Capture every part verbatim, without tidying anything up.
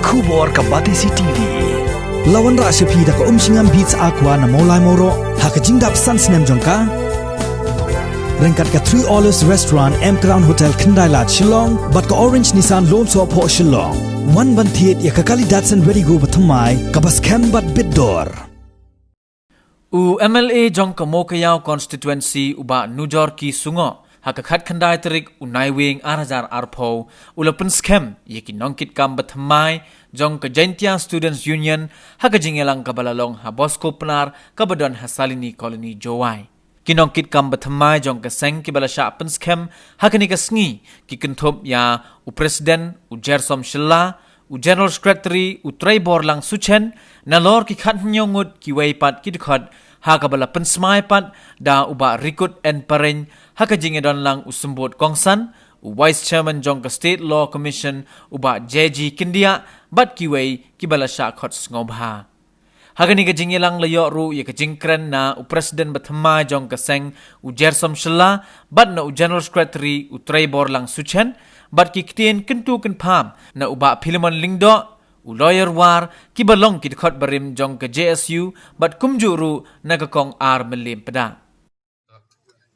Khubor ka Batesi T V. La wanrah sha phi da ka Umshngam Beats Aqua na Mawlai Mawroh ha ka jingdap san snem jong ka. Ryngkat ka Three Olives Restaurant, M Crown Hotel, Khyndai Lad, Shillong, bad ka Orange Nissan Lumsohphoh, Shillong. Wan ban thied ïa ka kali Datsun Redi-GO bathymmai kaba skhem bad bit dor. U M L A jong ka Mowkaiaw Constituency, u Bah Nujorki Sungoh, ha ka khatkhyndai tarik u Naiwieng ar hajar arphew, u la pynskhem ïa ki nongkitkam bathymmai jong ka Jaintia Students Union ha ka jingïalang kaba la long ha Bosco Pnar kaba don ha Salini Colony, Jowai. Ki nongkitkam bathymmai jong ka seng kiba la shah pynskhem ha kane ka sngi ki kynthup ïa u President, u Jersom Shylla, u General Secretary, u Treiborlang Suchen, nalor ki khathynñiew ngut kiwei pat ki dkhot, ha kaba la pynsmai pat da u Bah Rikut N Pareñ, ha ka jingïadonlang u symbud kongsan, u Vice Chairman jong ka State Law Commission, u Bah J G Kyndiah, bad kiwei kiba la shah khot sngewbha. Ha kane ka jingïalang la ïoh ruh ïa ka jingkren na u President bathymmai jong ka seng, u Jersom Shylla, bad na u General Secretary, u Treiborlang Suchen, bad ki ktien kyntu kynpham na u Bah Philemon Lyngdoh, u Lawyer War, kiba long ki dkhot barim jong ka J S U, bad kumjuh ruh na ka Kong R Mylliem Pdah.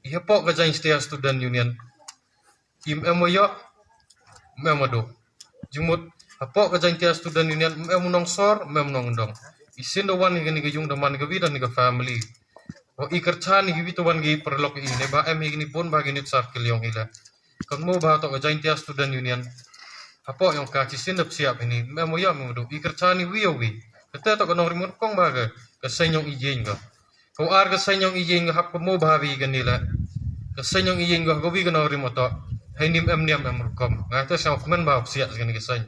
Ïa hapoh ka Jaintia Student Union, im em wa ïoh, im em wa duh. Jingmut, hapoh ka Jaintia Student Union, im em u nongsor, im em u nongdong. I sien da wan hi kane ka ïung da man ka wi da ni ka family. Wa i kyrchan hi ki wi, to wan ki paralok i, ne ba em hi kini bun ba ki nit sar ki liong hi le. Kan mo ba to ka Jaintia Student Union. Hapoh ïong ka chi sien da psiap hi ni, im em wa ïoh, im em wa duh. I kyrchan hi wi ïa wi. Kata to ka nongrim ngut kong ba ka, ka seng ïong i ïeng ka. Ko ar ka seng ïong i ïeng hap ka mo ba wi kani la. Ka seng ïong i ïeng ka wi ka nongrim oto. Hai nim em niam em rukom. Nga te sa kmen ba psiah kani ka seng.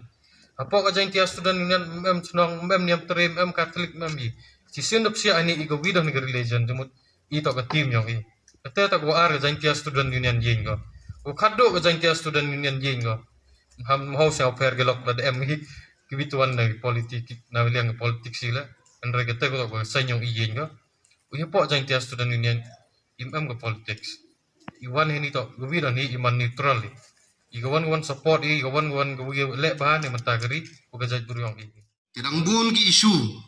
Hapoh ka Jaintia Student Union, em chnong, em niam trim, em Catholic, em i. Chi sien da psiah ani i ka wi da ni ka religion, jumut i to ka team ïong i. Kata to ko ar ka Jaintia Student Union ïeng ka. Ko khaddo ka Jaintia Student Union ïeng ka. Ham ho sa pher ke lok la da em hi. Ki wi tuan na politik, na liang politik sila. Andre kata ko to ka seng ïong i ïeng ka. U hi hapoh Jaintia Student Union, im em ka politics. I wan hi ni to, ka wi da ni i man neutral hi. I ka wan ka wan support i, i ka wan ka wan ka wi leh ba ni mynta ka ri, u ka jait bru ïong i. Te dang bun ki issue.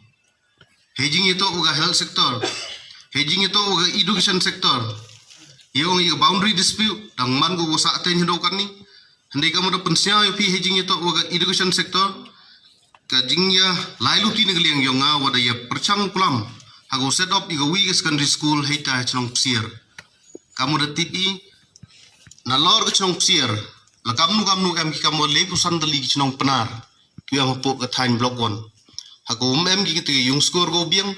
Hei jingïatoh u ka health sector. Hei jingïatoh u ka education sector. Ïong i ka boundary dispute, dang man ko u sah ten hi do kan ni. Hynrei ka mut da pynsiaw ïa phi hei jingïatoh u ka education sector. Ka jingïa lai luti na ka liang ïong nga wa da ïa pyrchang klam. Ha ko set up i ka wi ka secondary school hei ta chnong Psiar. Ka mut da tip i, na lor ka chnong Psiar. La kamnu kamnu em ki kam wa le pusan dali ki chnong Pnar. Ki em hapoh ka thaiñ block one. Ha ko um em ki ti yung skur ko biang.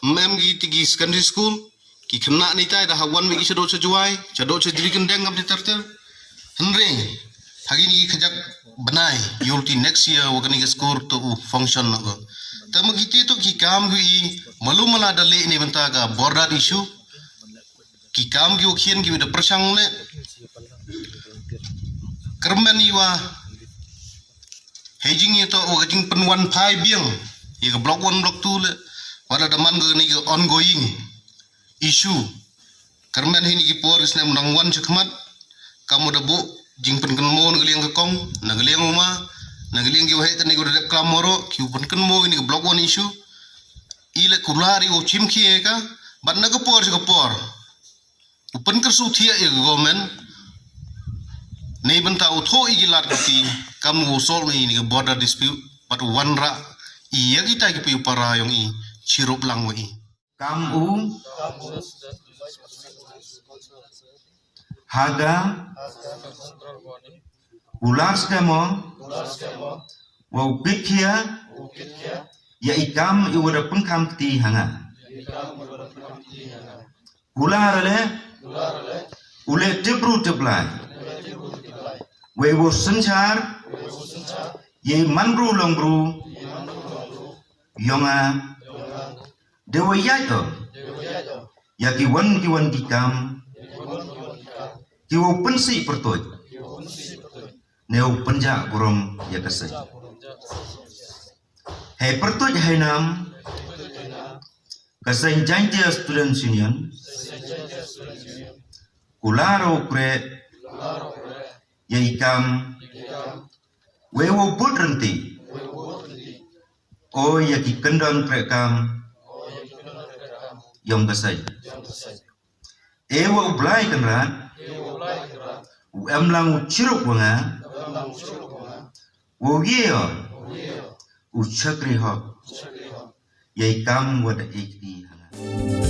Um em ki ti ki secondary school. Ki khynnah ni tai da ha wan wi ki chadok cha Jowai, chadok cha Jri Kyndeng kam ti ter ter. Hynrei, ha kini ki khajak bnai, yul ti next year, wa kani ka skur to u function na ko. Tama ki ti to ki kam wi i, malu mala da le ni bynta ka border issue. Ki kam ki wa khian ki wi da pyrshang le. Kyrmen i wa, hei jingïatoh wa ka jingpynwan phai biang. Ïa ka block one, block two le. Wa da man ka ni ka ongoing issue. Kyrmen hi ni ki por ki snem nang wan chakhmat. Ka mut da buh jingpynkynmaw na ka liang ka kong, na ka liang u ma, na ka liang ki wa hei kani ka dep ka moro, ki u pynkynmaw ni ka block one issue. I le kular i u chim ki e ka, bad na ka por cha ka por. U pynkyrsu thiah ïa ka government. Nei bynta u thoh i ki lad ka ti, kam u solve ni ni ka border dispute, bad u wanrah i ïa ki tai ki pi u para ïong i, chirup lang wa i. Kam u. Haga. U lar skemo. Wa u kit khia. Ïa i kam i wa da pynkham kti ha nga. Kular le. U le tip bru tip lai. Wei u synchar. Ïa i man bru long bru. Ïong a. De wa ïaid o. Ïa ki wan ki wan ki kam. Ki wa pynsi pyrtuit. Ne u pynjah burom ïa ka seng. Hei pyrtuit hei nam. Ka seng Jaintia Students Union. Kular u kre. Ïa i kam. Wei u bud rynti. O ïa ki kyndon treikam ïong ka seng. E wa U Blai Kynrad, u em lang u chirup wa nga, wa u ye u shakri hok ïa i kam wa da e kti ha nga.